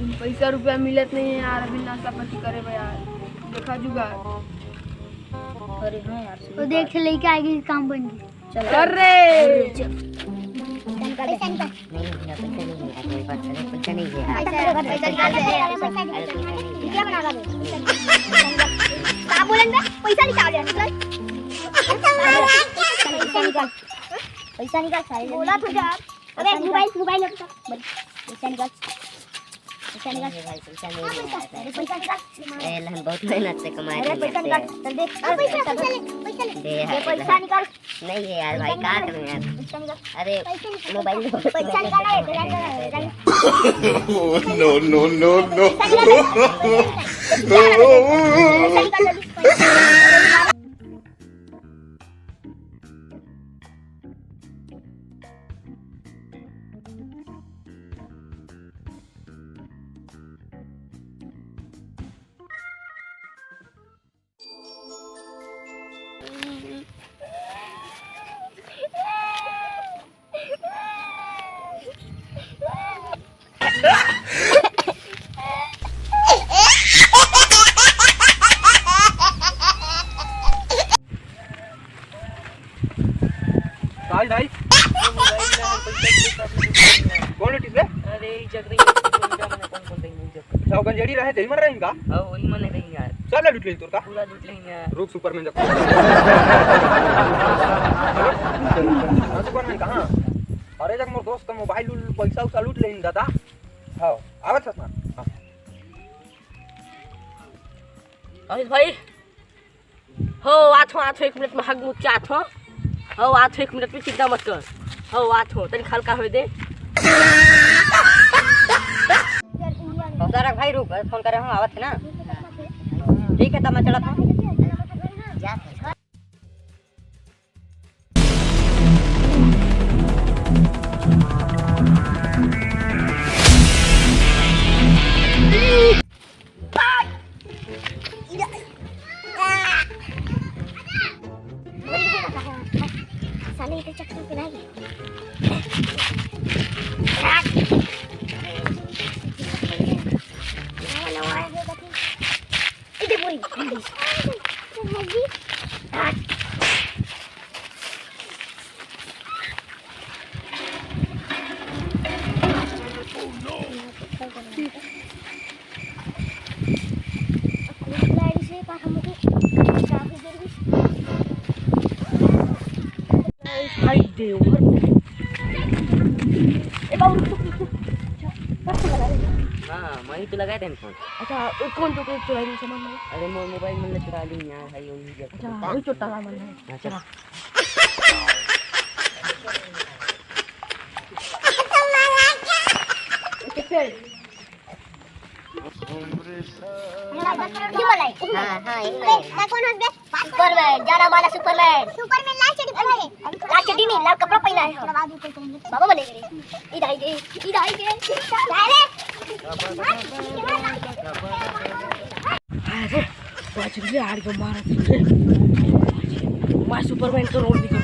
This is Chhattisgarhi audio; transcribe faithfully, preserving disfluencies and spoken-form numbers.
पैसा रुपया मिलत नहीं है यार, अभी नाश्ता पाती करे बा यार, देखा जुगाड़। अरे हाँ यार, सही तो देख बात। लइका आगे काम बन गई। चल। अरे। चल। पैसा निकाल। नहीं, नहीं, भैया, पैसा नहीं है यार, मेरे पास। अरे, पैसा नहीं है यार। पैसा निकाल। पैसा निकाल। अरे, पैसा नहीं है। वीडियो बना ला। का बोलन बे? पैसा निकाल यार, चल। पैसा निकाल। पैसा निकाल, साले। बोला तो यार। अबे, मोबाइल, मोबाइल अब तो। पैसा निकाल। पैसा निकाल। नहीं है भाई, पैसा नहीं है यार। अरे, पैसा निकाल। ए, हम बहुत मेहनत से कमाए अरे, थे पैसा निकाल। चल दे। अरे, पैसा, पैसा ले, पैसा ले। दे यार, ये पैसा निकाल। नहीं है यार भाई, का करूँ यार? पैसा निकाल। अरे, पैसा निकाल। मोबाइल में पैसा निकाल, पैसा निकाल। No, no, no, no। पैसा निकाल। पैसा निकाल जल्दी। पैसा निकाल। काल भाई। कौन लेटिस बे? अरे, ई जग नहीं है, कौन जाने, कौन, कौन नहीं जग। अच्छा, वो गंजेड़ी रहे, तेरी मन रही का? हाँ, वही मन रही यार। सब ला लूट लेही तोर का? पूरा लूट लेही यार। रुक, सुपरमैन जग। हाँ, सुपरमैन कहाँ? अरे, जग मोर दोस्त का मोबाइल उल, पैसा उसा लूट लेही दादा। हाँ, आवत हस ना? हाँ। अमित भाई, हो, आत हो, आत हो, एक मिनट में हग मुख के आत हो। हो, आत हो, एक मिनट में चिंता मत कर। हो, आत हो, तनी हल्का होए दे। हौसला रख भाई, रुक, फोन करे हूँ, आवत है ना। ठीक है, तब मैं चलत हूँ। साले, इधर चक्कर पे नहीं। इधर पूरी। भाई देवर। ए बाबू, रुक, रुक, रुक, रुक। अच्छा, कब से लगा रहे? हाँ, मैं ही तो लगाए थे फोन। अच्छा, वो कौन तो चुरा ली सामान में? अरे, मो-, मोबाइल मन ले चुरा ली यार, भाई, वही जगह। अच्छा, वही चोट्टा ला मन है। हाँ, चल। चला। कितने? ये वाला है। हाँ, हाँ, यही वाला है। ना कौन है बे? सुपरमैन, जाना वाला सुपरमैन। सुपरमैन लाल चड्डी पहना है। लाल चड्डी नहीं, लाल कपड़ा पहना है। बाबा बने रे। इधर आइए, इधर आइए। अरे। अरे, बच गया, आड़ के मारा तुझे। मैं सुपरमैन तो रोड निकल